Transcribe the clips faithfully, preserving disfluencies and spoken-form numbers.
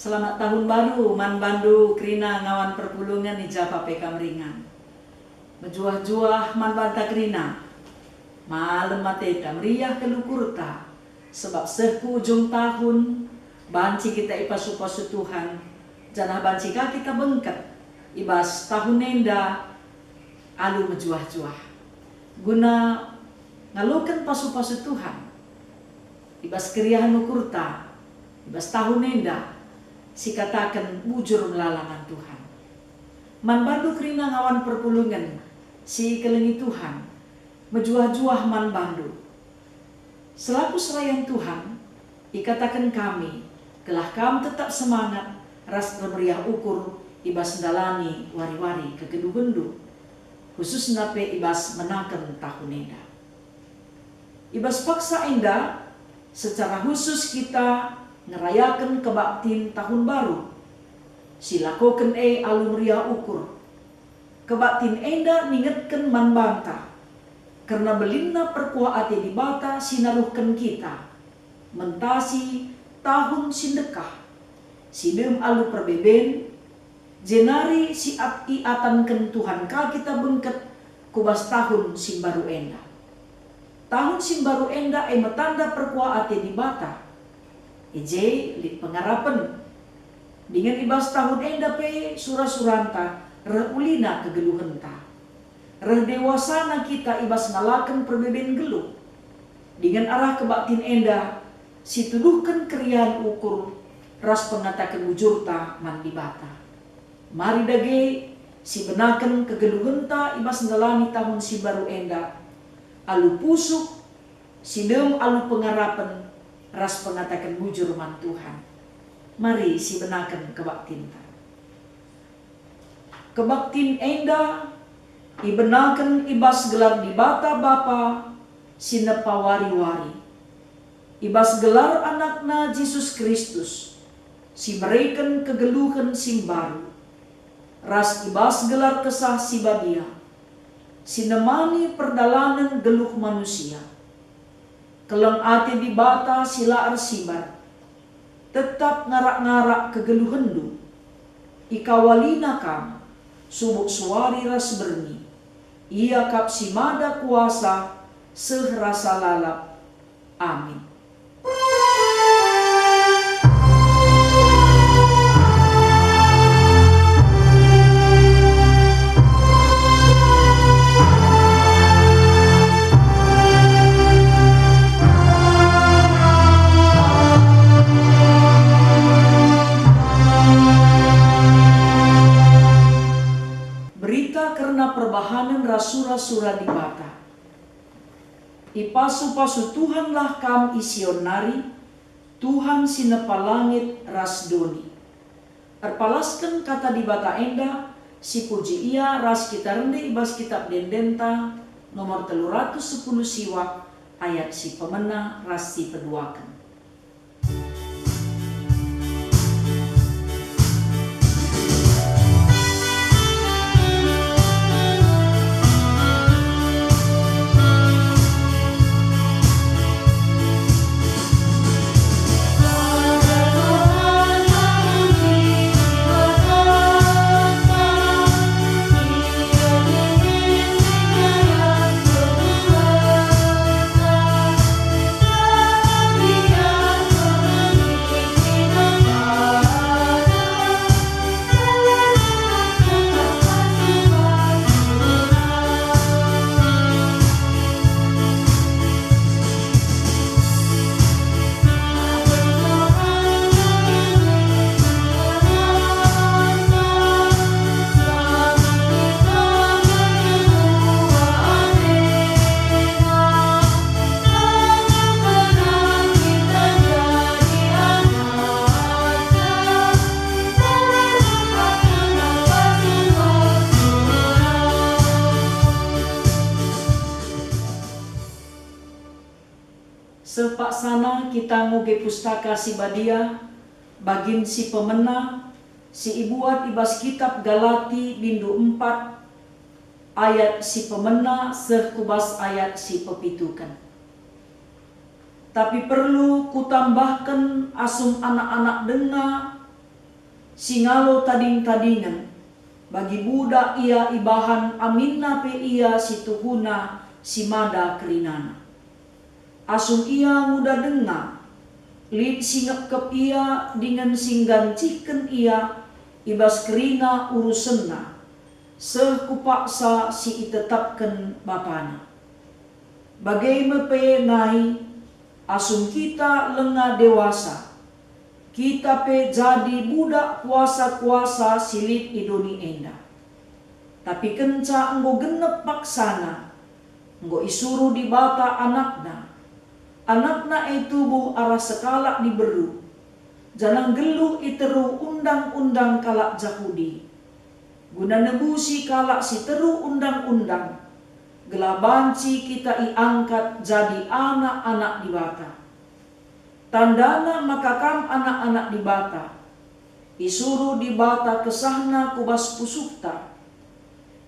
Selamat Tahun Baru man bandu kerina ngawan perpulungen i ja pe kam ringan. Mejuah-juah man banta kerina. Malem ateta, meriah kal ukurta, sebab seh ku ujung tahun, banci kita ipasu-pasu Tuhan, janah banci ka kita bengket i bas tahun enda alu mejuah-juah. Guna ngaloken pasu-pasu Tuhan, i bas keriahen ukurta, i bas tahun enda, sikataken bujur melala man Tuhan. Man bandu kerina ngawan perpulungen si ikelengi Tuhan, mejuah-juah man bandu. Selaku serayan Tuhan, ikataken kami, gelah kam tetap semangat ras ermeriah ukur i bas ndalani wari-wari kegeluhenndu, khususna pe i bas menaken tahun enda. I bas paksa enda, secara khusus kita ngerayaken kebaktin tahun baru, si lakoken e alu meriah ukur. Kebaktin enda ningetken man banta kerna belinna perkuah ate Dibata si naruhken kita mentasi tahun si ndekah, si dem alu perbeben, jenari si at-, iatanken Tuhan ka kita bengket ku bas tahun si mbaru enda. Tahun si mbaru enda e me tanda perkuah ate Dibata. I je lit pengarapen. Dingen i bas tahun enda pe sura-suranta reh ulina kegeluhenta. Reh dewasana kita i bas ngalaken perbeben geluh. Dingen arah kebaktin enda, situduhken keriahen ukur ras pengataken bujurta man Dibata. Mari dage sibenaken kegeluhenta i bas ndalani tahun si mbaru enda, alu pusuh, si dem alu pengarapen ras pengataken bujur man Tuhan. Mari sibenaken kebaktinta. Kebaktin enda ibenaken i bas gelar Dibata Bapa si nepa wari-wari, i bas gelar AnakNa Jesus Kristus, si mereken kegeluhen si mbaru, ras i bas gelar Kesah Si Badia, si nemani perdalanen geluh manusia. Keleng ate Dibata si la ersibar, tetap ngarak-ngarak kegeluhenndu. IkawaliNa kam, subuk suari ras berngi. Ia kap si mada kuasa, seh rasa lalap. Amin. Berita kerna perbahanen ras sura-sura Dibata. Ipasu-pasu Tuhanlah kam i Sion nari, Tuhan si nepa langit ras doni. Erpalasken kata Dibata enda, sipuji Ia ras kita rende i bas Kitap Ende-endenta nomor telu ratus sepuluh siwak, ayat si pemena ras si peduaken. Seh paksana kita ngoge Pustaka Si Badia, bagin si pemena, si ibuat i bas Kitap Galati bindu empat ayat si pemena seh ku bas ayat si pepituken. Tapi perlu kutambahken asum anak-anak denga Si ngalo tading-tadingen, bagi budak ia ibahan aminna pe ia si tuhuna si mada kerinana. Asum ia nguda denga, lit si ngepkep ia dingen si nggancihken ia i bas kerina urusenna, seh ku paksa si itetapken bapana. Bage me pe nai, asum kita lenga dewasa, kita pe jadi budak kuasa-kuasa si lit i doni enda. Tapi kenca enggo genep paksana, enggo isuruh Dibata AnakNa. AnakNa e tubuh arah sekalak diberu, janah nggeluh i teruh undang-undang kalak Jahudi, guna nebusi kalak si teruh undang-undang, gelah banci kita iangkat jadi anak-anak Dibata. Tandana maka kam anak-anak Dibata, isuruh Dibata kesahNa ku bas pusuhta,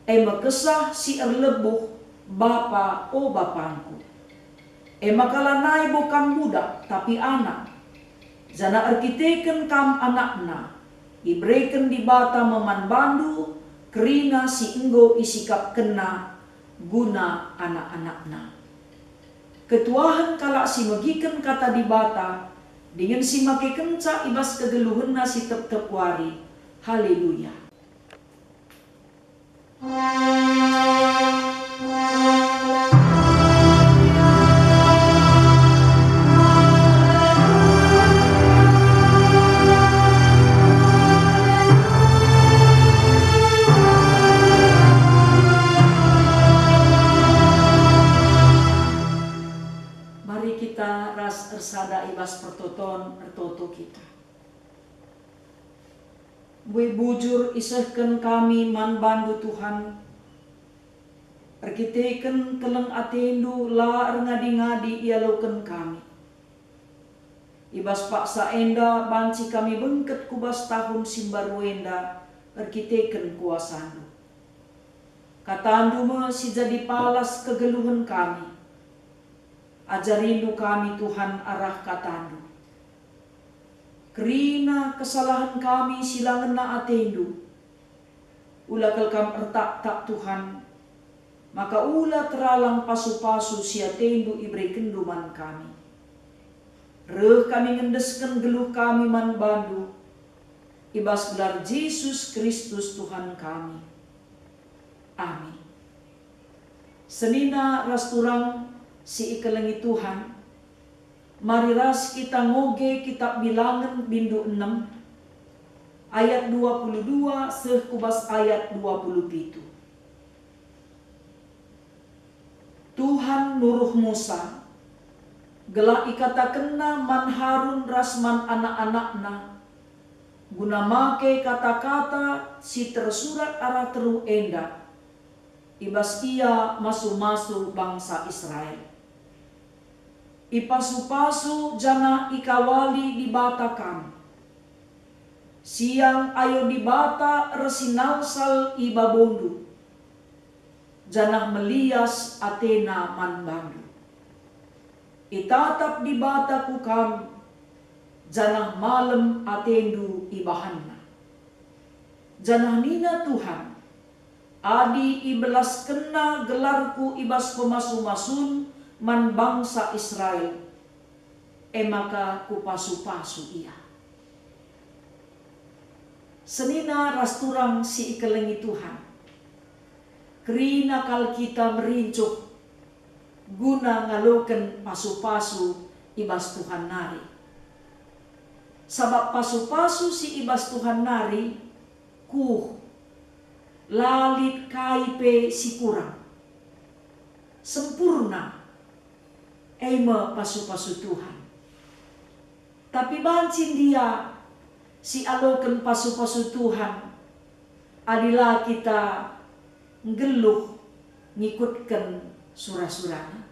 e me kesah si erlebuh, "Bapa, o BapangKu." E maka lanai bo kam budak, tapi anak. Janah erkiteken kam anakNa, ibereken Dibata me man bandu kerina si enggo isikapkenNa guna anak-anakNa. Ketuahen kalak si megiken Kata Dibata dingen si makekenca i bas kegeluhenna si tep-tep wari. Haleluya. Mari kita ras ersada i bas pertoton, ertoto kita. Mbue bujur isehken kami man bandu, Tuhan, erkiteken keleng atendu la erngadi-ngadi ialoken kami. I bas paksa enda banci kami bengket ku bas tahun si mbaru enda erkiteken kuasandu. Katandu me si jadi palas kegeluhen kami. Ajarindu kami, Tuhan, arah katandu. Kerina kesalahen kami si la ngena atendu. Ula kal kam ertaktak, Tuhan, maka ula teralang pasu-pasu si atendu iberekenndu man kami. Reh kami ngendesken geluh kami man bandu, i bas gelar Jesus Kristus Tuhan kami. Amin. Senina ras turang si ikelengi Tuhan, mari ras kita ngoge Kitab Bilangen bindu enem ayat dua puluh dua seh ku bas ayat dua puluh pitu. Tuhan nuruh Musa, gelah ikatakenNa man Harun ras man anak-anakna, guna make kata-kata si tersurat arah teruh enda i bas ia masu-masu bangsa Israel. Ipasu-pasu janah ikawali Dibata kam. Siang ayo Dibata ersinalsal i babondu, janah melias ateNa man bandu. Itatap Dibata ku kam, janah malem atendu ibahanNa. Janah nina Tuhan, "Adi ibelaskenNa gelarKu i bas pemasu-masun man bangsa Israel, e maka Kupasu-pasu ia." Senina ras turang si ikelengi Tuhan, kerina kal kita merincuh guna ngaloken pasu-pasu i bas Tuhan nari. Sabap pasu-pasu si i bas Tuhan nari kuh, la lit kai pe si kurang. Sempurna, e me pasu-pasu Tuhan. Tapi banci ndia si aloken pasu-pasu Tuhan adi la kita nggeluh ngikutken sura-suraNa?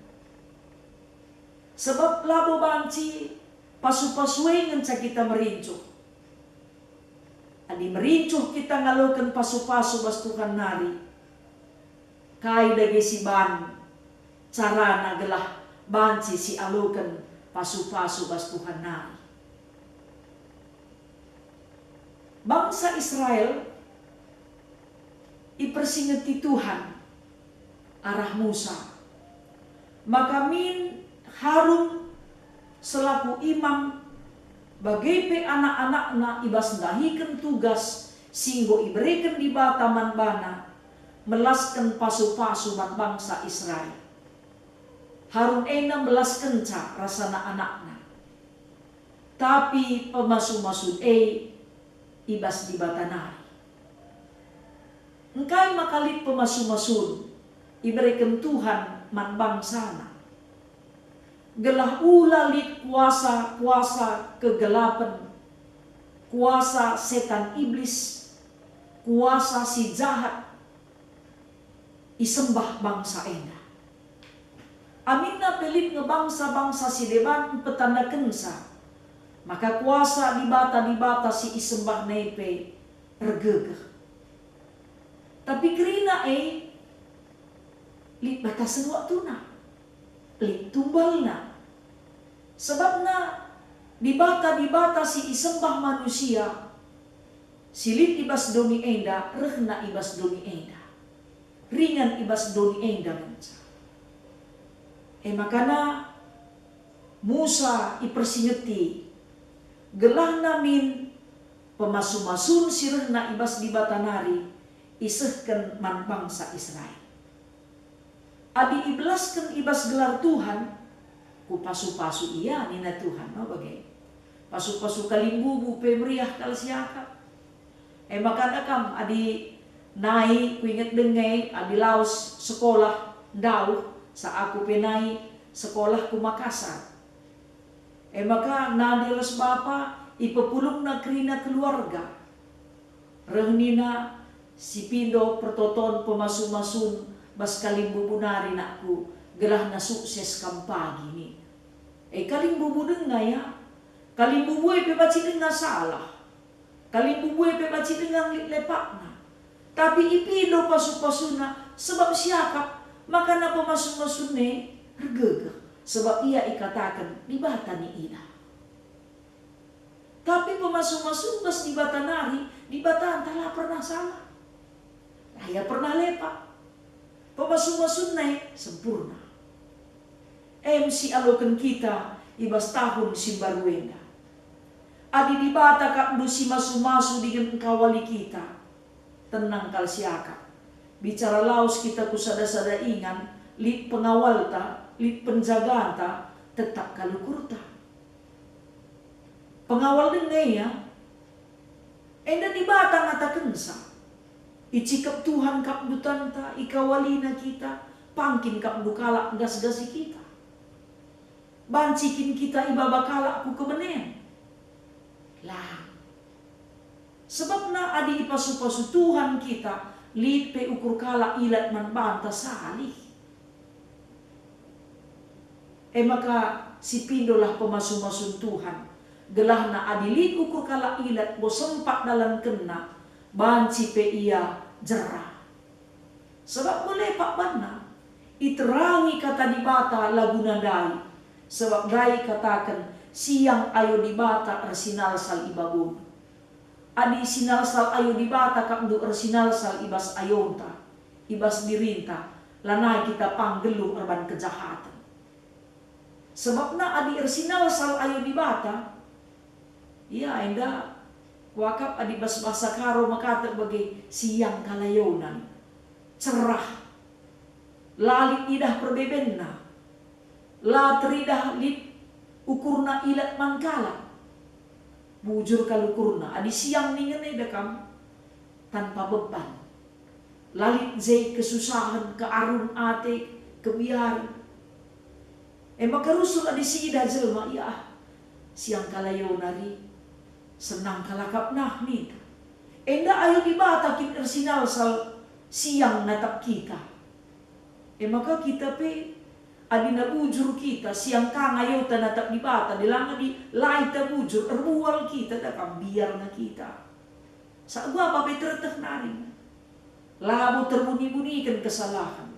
Sebab labo banci pasu-pasu e ngenca kita merincuh. Adi merincuh kita ngaloken pasu-pasu bas Tuhan nari, kai dage si ban carana gelah banci si aloken pasu-pasu bas Tuhan nari? Bangsa Israel ipersingeti Tuhan arah Musa, maka min Harun selaku imam, bage pe anak-anakna i bas ndahiken tugas si enggo ibereken Dibata man bana, melasken pasu-pasu man bangsa Israel. Harun enda melaskenca ras anak-anakna. Tapi pemasu-masun e i bas Dibata nari. Engkai maka lit pemasu-masun ibereken Tuhan man bangsaNa? Gelah ula lit kuasa-kuasa kegelapen, kuasa setan Iblis, kuasa si jahat, isembah bangsa enda. Aminna pe lit nge bangsa-bangsa si deban mpetandakenca maka kuasa dibata-dibata si isembahna e pe ergegeh. Tapi kerina e lit batasen waktuna, lit tumbalna. Sebabna dibata-dibata si isembah manusia si lit i bas doni enda rehna i bas doni enda, ringan i bas doni enda ngenca. E makana Musa ipersingeti, gelahna min pemasu-masun si rehna i bas Dibata nari isehken man bangsa Israel. Adi ibelasken i bas gelar Tuhan, kupasu-pasu ia, nina Tuhan, no bage. Pasu-pasu kalimbubu pe meriah kal siakap. E maka kam adi nai kuinget denga e, adi lawes sekolah ndauh, sa aku pe nai sekolah ku Makassar. E maka nande ras bapa ipepulungna kerina keluarga. Reh nina, "Sipindo pertoton pemasu-masun bas kalimbubu nari, nakku, gelahna sukses kam pagi," nina. E, kalimbubu denga ia. Kalimbubu e pe banci denga salah. Kalimbubu e pe banci denga lit lepakna. Tapi ipindo pasu-pasuna, sebab siakap maka na pemasu-masun e ergegeh, sebab ia ikataken Dibata niidah. Tapi pemasu-masun bas Dibata nari, Dibatanta la pernah salah. La ia pernah lepak. Pemasu-masunna e sempurna. Em si aloken kita i bas tahun si mbaru enda. Adi Dibata kapndu si masu-masu dingen engkawali kita, tenang kal siakap. Bicara lawes kita ku sada-sada ingan, lit pengawalta, lit penjaganta, tetap kal ukurta. Pengawal denga ia, enda Dibata ngatakenca, "Icikep Tuhan kapndu tanta, ikawalina kita, pangkin kapndu kalak nggasgasi kita. Banci kin kita ibaba kalak ku kebenen?" Lang. Sebabna adi ipasu-pasu Tuhan kita, lit pe ukur kalak ilat man banta salih. E maka sipindolah pemasu-masun Tuhan, gelahna adi lit ukur kalak ilat enggo sempat dalankenna, banci pe ia jera. Sebab enggo lepak banna, iterangi kata Dibata laguna ndai, sebab ndai ikataken, "Siang ayo Dibata ersinalsal i babondu." Adi sinalsal ayo Dibata kapndu ersinalsal i bas ayonta, i bas dirinta, lanai kita pang nggeluh erban kejahaten. Sebabna adi ersinalsal ayo Dibata, ia enda kuakap adi bas bahasa Karo mekate bage siang kalayonan, cerah, la lit idah perbebenna, la teridah lit ukurna ilat man kalak. Bujur kal ukurna, adi siang ningen eda kam tanpa beban. La lit je kesusahen, kearun ate, kebiaren. E maka rusur adi siidah jelma, "Ia ah, siang kalayo nari, senang kal akap nah," ninta. Enda ayo Dibata kin ersinalsal siang natap kita. E maka kita pe, adi na bujur kita, siang ka ngayota natap Dibata, delanga adi la ita bujur, erbual kita, da kam mbiar nge kita. Sa uga pe terteh nari. Labo terbuni-buniken kesalahen.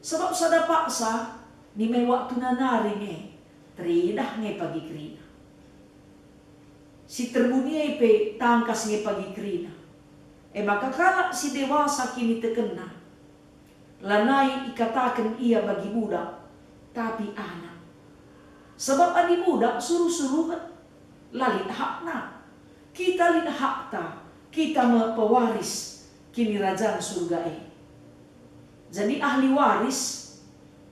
Sebab sada paksa, nimai waktuna nari nge, teridah nge pagi kerina. Si terbuni e pe tangkas nge pagi kerina. E maka kalak si dewasa kinitekenna, lanai ikataken ia bagi budak, tapi anak. Sabap adi budak suruh-suruhen, la lit hakna. Kita lit hakta, kita me pewaris Kinirajan Surga e. Jadi ahli waris,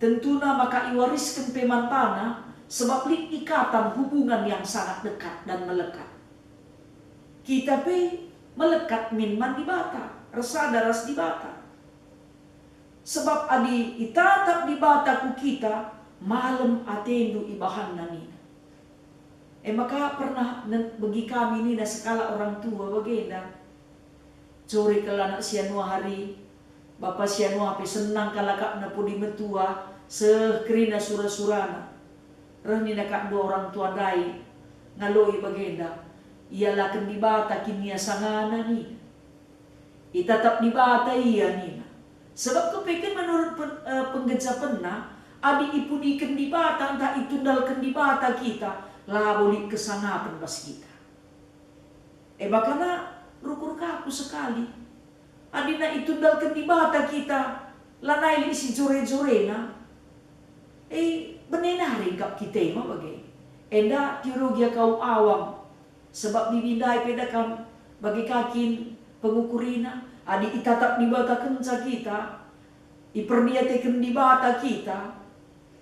tentuna maka iwarisken pe man bana, sebab lit ikatan hubungan yang sangat dekat dan melekat. Kita pe melekat min man Dibata, ersada ras Dibata. Sebab adi itatap Dibata ku kita, malem atendu ibahanNa nina. E maka pernah nen-, begi kami nina sekalak orang tua bagenda. Jore kal anak si anua hari, bapa si anua pe senang kal akapna pudi metua, seh kerina sura-surana. Reh nina kak dua orang tua ndai, ngaloi bagenda, "Ialaken Dibata kin ia sangana," nina. "Itatap Dibata ia," nina. Sebab kepeken menurut pen-, eh, penggejapenna, adi ipudiken Dibata ntah itundalken Dibata kita, labo lit kesangapen bas kita. E bakana rukur ka aku sekali. Adina itundalken Dibata kita, lanai lit si jore-jorena. E, bene nari kap kita e ma bage. Enda teologia kaum awam. Sebab bibi ndai pe da kam bage ka kin pengukurina, adi itatap Dibata kenca kita, iperdiateken Dibata kita,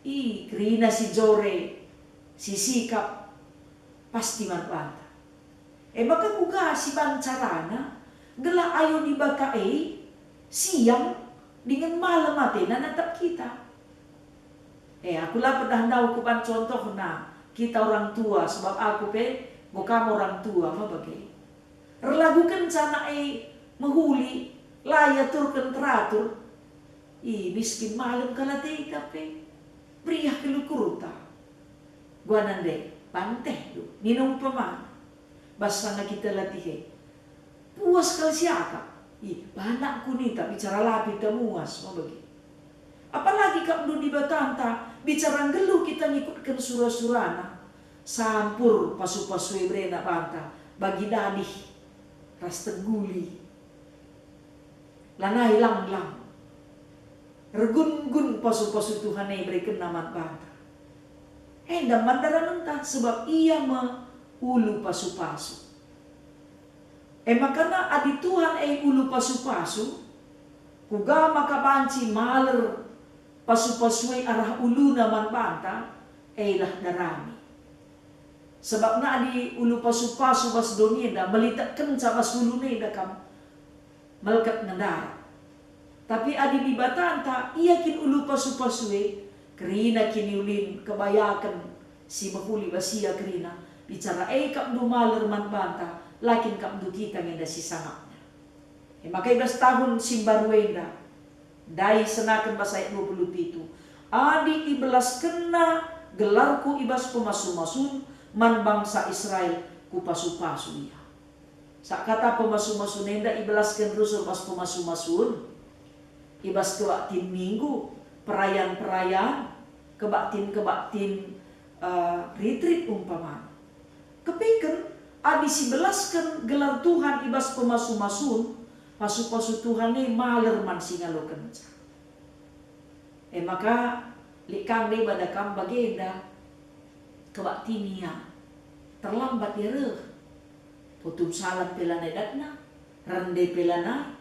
i kerina si jore, si sikap, pasti man banta. E maka kuga si ban carana, gelah ayo Dibata e siang dingen malem atena natap kita. E, aku la pedah ndauh ku ban contohna kita orang tua, sebab aku pe enggo kam orang tua ma bage. Erlagukenca anak e mehuli, la iaturken teratur. I, miskin malem kal ate ikap pe. Meriah kal ukurta. Guana ndai, bantehndu, nina umpamana. Bas sanga kita latih e. Puas kal siakap. Ih, banak kunita bicara lapi ta muas, ma bagi. Apalagi kap ndu Dibatanta, bicara nggeluh kita ngikutken sura-surana. Sampur pasu-pasu e berena banta, bagi dadih, ras tengguli. Lanai lang-lang. Ergun-gun pasu-pasu Tuhan e berekenna man banta. Enda man daramenta, sebab ia me ulu pasu-pasu. E makana adi Tuhan e ulu pasu-pasu, kuga maka banci maler pasu-pasu e arah uluna man banta, e lah darami. Sebabna adi ulu pasu-pasu bas doni enda melitekkenca bas uluna enda kam, melket ngendara. Tapi adi Dibatanta, ia kin ulu pasu-pasu e, kerina kiniulin, kebayaken si mehuli bas ia kerina, bicara e kap ndu maler man banta, la kin kap ndu kita ngenda si sangapna. E maka i bas tahun si mbaru enda, ndai senaken bas ayat dua puluh pitu, adi ibelaskenna gelarku i bas pemasu-masun man bangsa Israel, kupasu-pasu ia. Sakata pemasu-masun enda ibelasken rusur bas pemasu-masun, i bas kebaktin Minggu, perayan-perayan, kebaktin-kebaktin, eh, rit-rit umpamana. Kepeken, adi sibelasken gelar Tuhan i bas pemasu-masun, pasu-pasu Tuhan e maler man si ngalokenca. E maka, lit ka ndai bada kam bagenda, kebaktin ia, terlambat ia reh. Tutum salam pe lanai datna, rende pe lanai,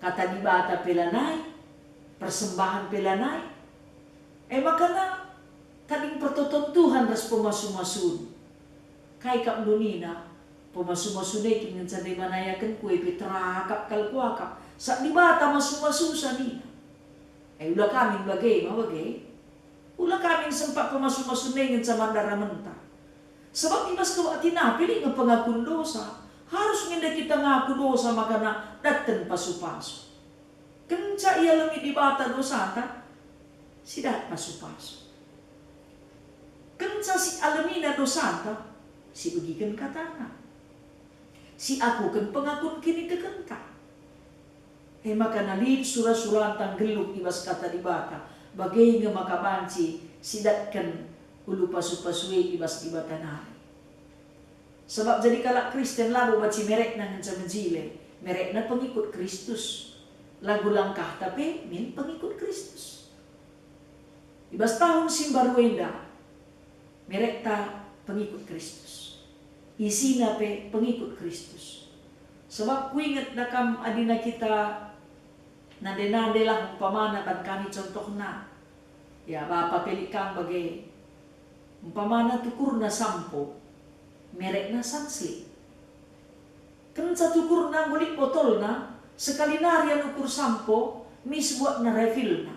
kata Dibata pe lanai, persembahan pe lanai. E makana tading pertoton Tuhan ras pemasu-masun. Kai kap ndu nina, pemasu-masun e kin ngenca ndai banayaken ku e pe terakap kal kuakap, sap Dibata masu-masusa nina. E ula kamin bage ma bage. Ula kamin sempat pemasu-masun e ngenca man daramenta. Sebab i bas kebaktin pe lit nge pengakun dosa. Harus nge enda kita ngaku dosa makana datten pasu-pasu. Kenca ialemi Dibata dosanta, sidat pasu-pasu. Kenca sialemina dosanta, sibegiken katana. Siakuken pengakun kinitekenta. E maka na lit sura-suranta nggeluh i bas Kata Dibata, bage nge maka banci sidatken ulu pasu-pasu e i bas Dibata nari. Sebab jadi kalak Kristen labo banci merekna ngenca mejile, merekna pengikut Kristus. Lagu langkahta pe min pengikut Kristus. I bas tahun si mbaru enda, merekta pengikut Kristus. Isina pe pengikut Kristus. Sebab kuinget da kam adina kita nande-nande lah umpamana ban kami contohna. Ya, bapa pe lit kam bage. Umpamana tukurna sampo, merekna Sunslick. Kenca tukurna enggo lit botolna, sekali nari ia nukur sampo, mis buatna refillna.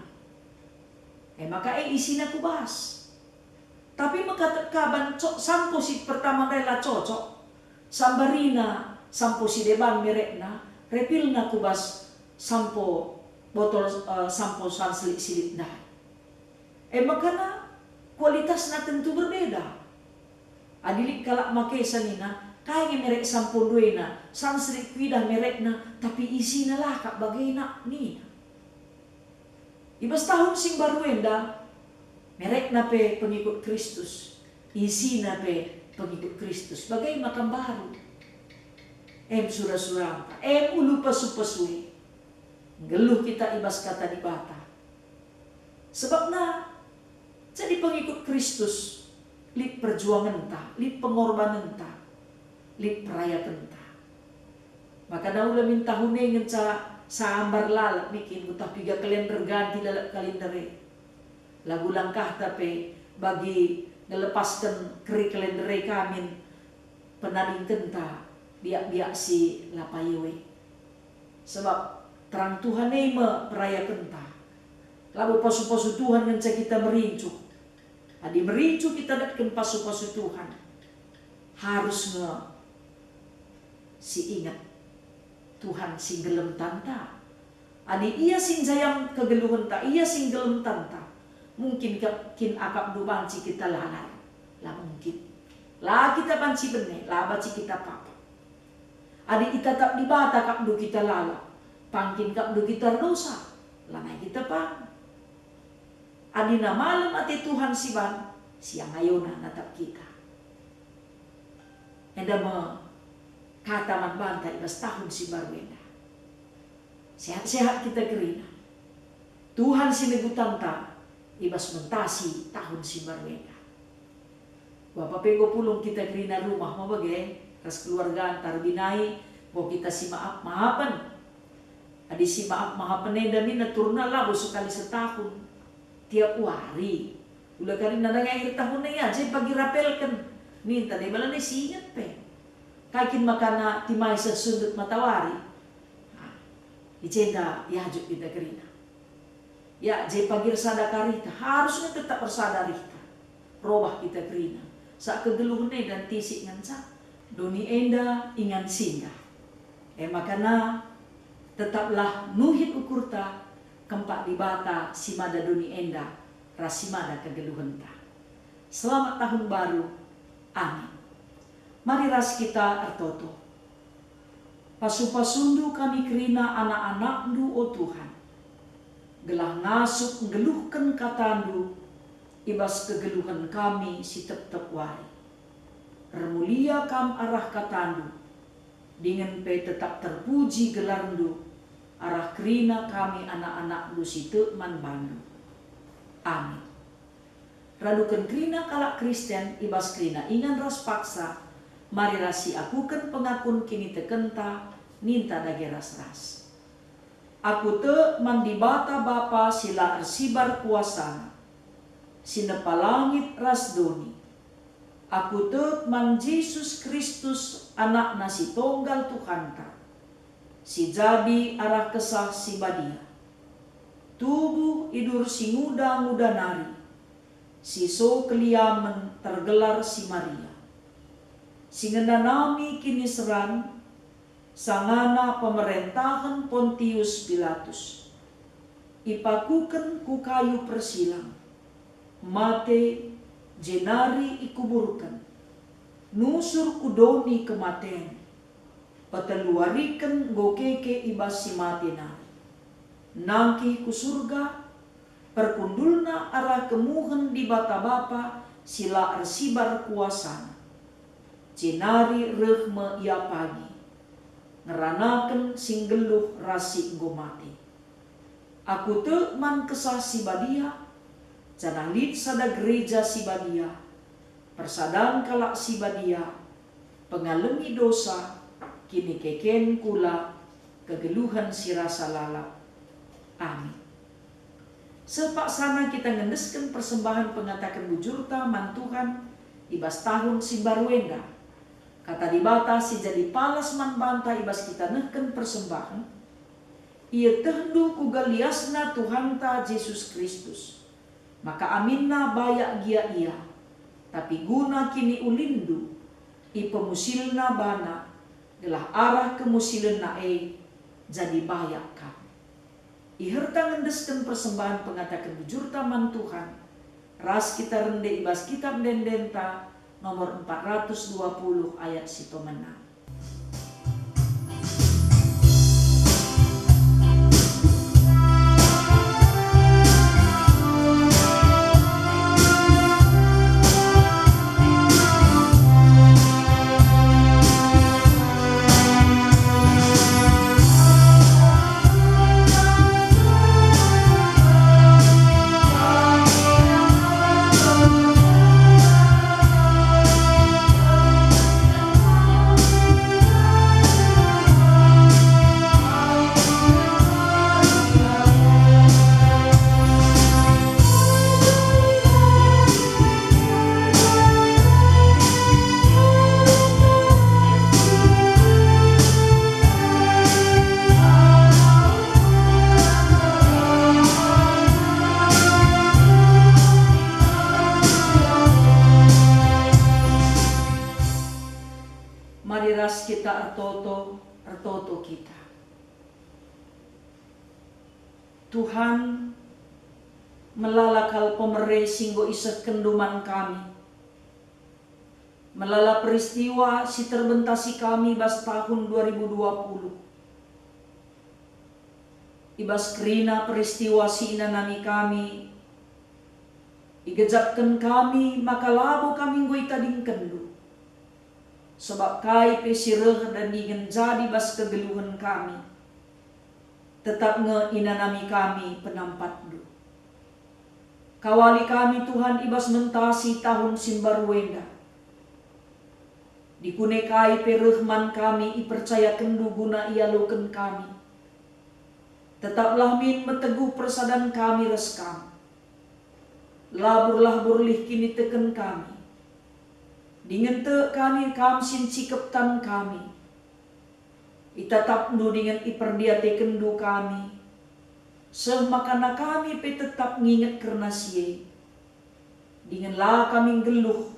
E maka e isina ku bas. Tapi mekateka ban co-, sampo si pertama ndai la cocok. Sambarina sampo si deban merekna, refillna ku bas sampo botol, eh, sampo Sunslick si lit ndai. E maka kualitasna tentu berbeda. Adi lit kalak makesa nina, "Kai nge merek sampondu ena, Sunslick kuidah merekna, tapi isina la kap bagena," nina. I bas tahun si mbaru enda, merekna pe pengikut Kristus, isina pe pengikut Kristus, bage maka mbaru. Em sura-suranta, em ulu pasu-pasu e. Nggeluh kita i bas Kata Dibata. Sebabna, jadi pengikut Kristus, lit perjuangenta, lit pengorbanenta, lit perayakenta. Maka ula min tahun e ngenca sambar lalap nikin, kueteh piga kalender ganti lalap kalender e. Lagu langkahta pe bagi ngelepasken keri kalender e ka min penadingkenta biak-biak si la payo e. Sebab terang Tuhan e me perayakenta. Labo pasu-pasu Tuhan ngenca kita merincuh. Adi merincuh kita datken pasu-pasu Tuhan, harus nge si inget Tuhan si nggelemtanta. Adi Ia si njayam kegeluhenta, Ia si nggelemtanta, mungkin kap-, kin akapndu banci kita lalap? La mungkin. La kita banci bene, la banci kita papa. Adi itatap Dibata akapndu kita lalap, pang kin akapndu kita erdosa? Lanai kita pang. Adina malem ate Tuhan si ban, si angayona natap kita. Enda me kata man banta i bas tahun si mbaru enda. Sehat-sehat kita kerina. Tuhan si negutanta i bas mentasi tahun si mbaru enda. Bapa pe enggo pulung kita kerina rumah me bage, ras keluarganta erbinai, enggo kita si maap-maapen. Adi si maap-maapen enda min aturna labo sekali setahun, tiap wari. Ula kari nandangi akhir tahun e, ja pagi rapelken. Ninta deba lanai si inget pe. Kai kin makana timai seh sundut matawari? Nah, i jenda iajuk kita kerina. Ya, ja pagi ersada ka rihta, harus nge tetap ersada rihta. Robah kita kerina. Sa kegeluhen enda ntisik ngenca, doni enda ingan singgah. E makana, tetaplah nuhit ukurta, kempak Dibata si mada doni enda ras si mada kegeluhenta. Selamat Tahun Baru. Amin. Mari ras kita ertoto. Pasu-pasundu kami kerina anak-anakndu, o Tuhan, gelah ngasup nggeluhken katandu i bas kegeluhen kami si tep-tep wari. Ermulia kam arah katandu, dingen pe tetap terpuji gelarndu arah kerina kami anak-anakndu si tek man bandu. Amin. Raduken kerina kalak Kristen i bas kerina ingan ras paksa, mari ras siakuken pengakun kinitekenta, ninta dage ras-ras. Aku tek man Dibata Bapa si la ersibar kuasana, si nepa langit ras doni. Aku tek man Jesus Kristus, AnakNa si Tonggal Tuhanta, si jadi arah Kesah Si Badia, tubuh i dur si nguda-nguda nari, si so keliamen tergelar si Maria, si ngenanami kiniseran sangana pemerentahen Pontius Pilatus, ipakuken ku kayu persilang, mate, jenari ikuburken, nusur ku doni kematen, peteluwariken enggo keke i bas si mate nari, nangkih ku Surga, perkundulna arah kemuhen Dibata Bapa si la ersibar kuasana. Jenari reh me ia pagi, ngeranaken si nggeluh ras si enggo mate. Aku tek man Kesah Si Badia, janah lit sada gereja si badia, persadan kalak si badia, pengalemi dosa, kinikeken kula, kegeluhen si rasa lalap. Amin. Seh paksana kita ngendesken persembahen pengataken bujurta man Tuhan i bas tahun si mbaru enda. Kata Dibata si jadi palas man banta i bas kita nehken persembahen, "Ietehndu kuga liasna Tuhanta Jesus Kristus, maka aminna bayak gia ia, tapi guna kiniulinndu ipemusilna bana, gelah arah kemusilenna e jadi bayak kam." Iherta ngendesken persembahen pengataken bujurta man Tuhan, ras kita rende i bas Kitab Ende-endenta nomor empat ratus dua puluh ayat si pemenang. Mari ras kita ertoto, ertoto kita. Tuhan, melala kal pemere si enggo isehkenNdu man kami. Melala peristiwa si terbentasi kami bas tahun dua ribu dua puluh. I bas kerina peristiwa si inanami kami, igejapken kami maka labo kami enggo itadingkenNdu. Sabap kai pe si reh dan dingen jadi bas kegeluhen kami, tetap nge inanami kami penampatNdu. Kawali kami, Tuhan, i bas mentasi tahun si mbaru enda. Dikune kai pe reh man kami ipercayakenNdu guna ialoken kami, tetaplah min meteguh persadan kami ras Kam. Laburlah berlih kiniteken kami. Dingen tek kami Kam si ncikep tan kami. ItatapNdu dingen iperdiatekenNdu kami, seh makana kami pe tetap nginget kerna si e. Dingen la kami nggeluh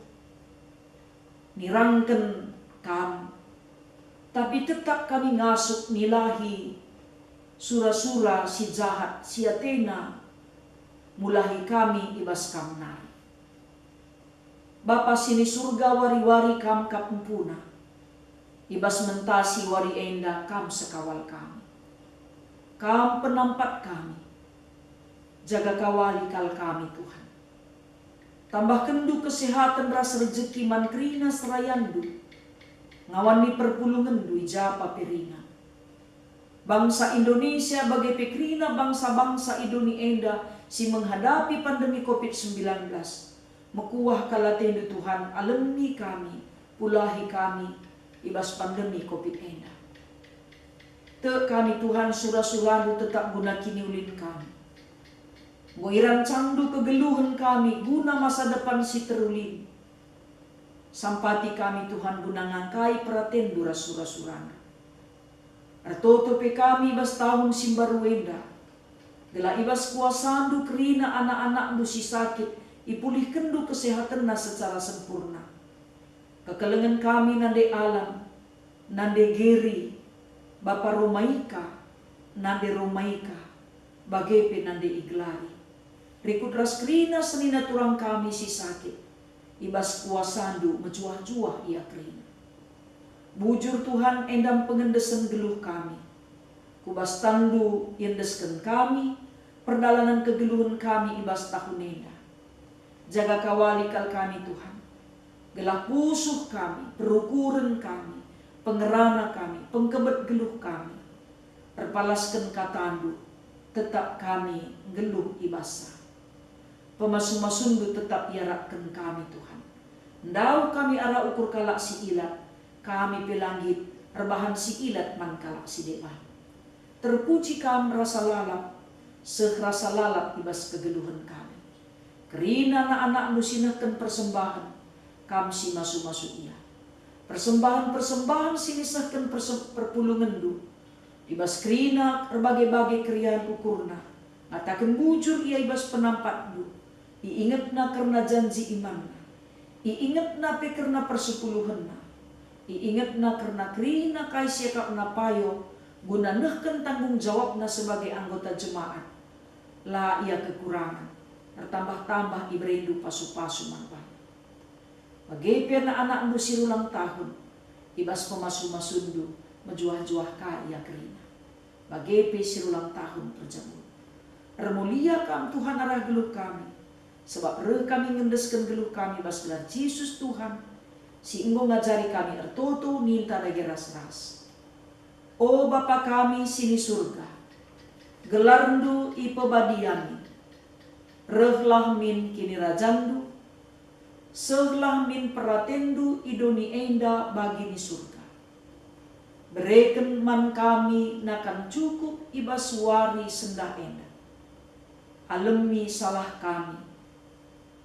nirangken Kam, tapi tetap kami ngasup nilahi sura-sura si jahat si atena mulahi kami i bas Kam nari. Bapa si ni Surga, wari-wari Kam kap empuna. I bas mentasi wari enda Kam sekawal kami. Kam penampat kami. Jaga kawali kal kami, Tuhan. TambahkenNdu kesehaten ras rejeki man kerina serayanNdu, ngawan ni perpulungenNdu i ja pe ringan. Bangsa Indonesia bage pe kerina bangsa-bangsa i doni enda si menghadapi pandemi covid sembilan belas. Mekuah kal ateNdu, Tuhan, alemi kami, pulahi kami i bas pandemi covid enda. Tek kami, Tuhan, sura-suraNdu tetap guna kiniulin kami. Enggo irancangndu kegeluhen kami guna masa depan si terulin. Sampati kami, Tuhan, guna ngangkai peratenNdu ras sura-suraNdu. Ertoto pe kami i bas tahun si mbaru enda, gelah i bas kuasaNdu kerina anak-anakNdu si sakit ipulihkenNdu kesehatenna secara sempurna. Kekelengen kami nande Alan, nande Geri, bapa Romaika, nande Romaika, bage pe nande igelari. Rikut ras kerina senina turang kami si sakit, i bas kuasaNdu mejuah-juah ia kerina. Bujur Tuhan, enda pengendesen geluh kami. Ku bas tanNdu iendesken kami, perdalanen kegeluhen kami i bas tahun enda. Jaga kawali kal kami, Tuhan. Gelah pusuh kami, perukuren kami, pengerana kami, pengkebet geluh kami, erpalasken kataNdu, tetap kami nggeluh i bas-Sa. Pemasu-masuNdu tetap iarapken kami, Tuhan. Ndauh kami arah ukur kalak si ilat, kami pe la nggit erbahan si ilat man kalak si deban. Terpuji Kam rasa lalap, seh rasa lalap i bas kegeluhen kami. Kerina anak-anakNdu si nehken persembahen, Kam si masu-masu ia. Persembahen-persembahen si nisehken perse-, perpulungenNdu, i bas kerina erbage-bage keriahen ukurna, ngataken bujur ia i bas penampatNdu, iingetna kerna janji imanna, iingetna pe kerna persepuluhenna, iingetna kerna kerina kai si iakapna payo guna nehken tanggung jawabna sebagai anggota jemaat. La ia kekurangen, ertambah-tambah ibereNdu pasu-pasu man bana. Bage pe anak-anakNdu si rulang tahun, i bas pemasu-masuNdu mejuah-juah ka ia kerina. Bage pe si rulang tahun perjabun. Ermulia Kam, Tuhan, arah geluh kami, sabap reh kami ngendesken geluh kami bas gelar Jesus, Tuhan, si enggo ngajari kami ertoto, ninta dage ras-ras. O Bapa kami si ni Surga, gelarNdu ipebadia min. Rehlah min kinirajanNdu, sehlah min peratenNdu i doni enda bagi ni Surga. Bereken man kami nakan cukup i bas wari sendah enda. Alemi salah kami,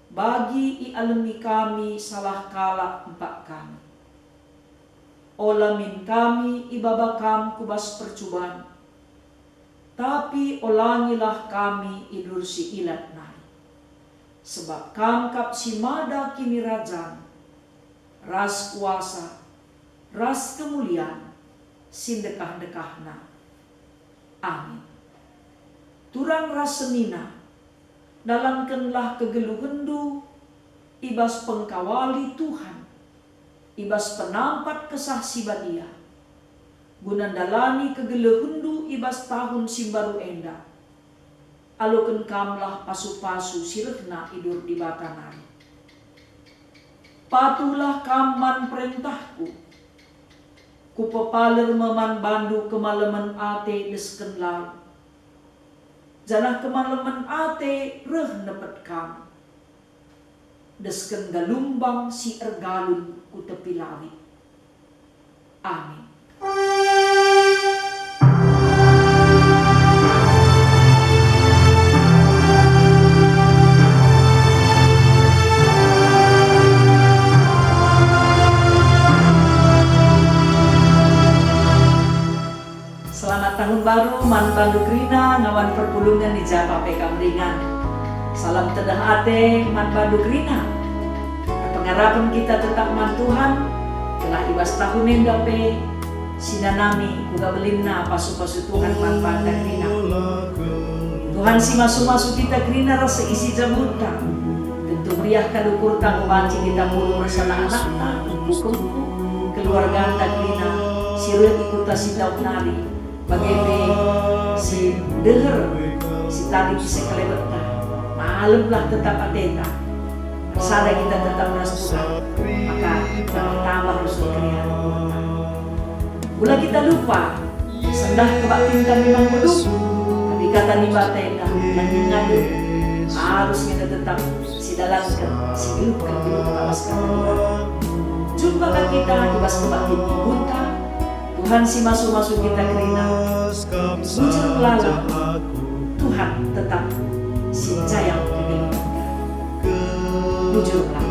bagi ialemi kami salah kalak empak kami. Ola min kami ibaba Kam ku bas percuban, tapi olangilah kami i bas si ilat nari. Sebab Kam kap si mada kinirajan, ras kuasa, ras kemulian si ndekah-ndekahna. Amin. Turang ras senina, dalankenlah kegeluhenndu i bas pengkawali Tuhan, i bas penampat Kesah Si Badia, guna ndalani kegeluhenndu i bas tahun si mbaru enda. Aloken kamlah pasu-pasu si rehna i bas Dibata nari. Patuhlah kam man perentahku. Kupepaler me man bandu kemalemen ate desken lau, janah kemalemen ate reh nepet kam, desken galumbang si ergalun ku tepi lawit. Amin. Selamat Tahun Baru man bandu kerina ngawan perpulungen i ja pe kam ringan. Salam tedeh ate man bandu kerina. Erpengarapen kita tetap man Tuhan, gelah i bas tahun enda pe si nanami kuga belinna pasu-pasu Tuhan man banta kerina. Tuhan si masu-masu kita kerina ras seisi jabunta. Tentu meriah kal ukurta enggo banci kita mulung ras anak-anakta, ukukemku, keluarganta kerina si reh i kuta si ndauh nari, bage pe si deher, si tading, si sekelebetta. Malemlah tetap ateta. Ersada kita tetap ras Tuhan, maka tambah-tambah rusur keriahen ukurta. Ula kita lupa, sendah kebaktinta memang medup, tapi kata ni Dibata enda, nengadu, arus kita tetap sidalanken, sigeluhken geluh awas kata Dibata. Jumpa ka kita i bas kebaktin minggunta, Tuhan si masu-masu kita kerina. Bujur melala, Tuhan tetap si njayang kegeluhenta. Bujur melala.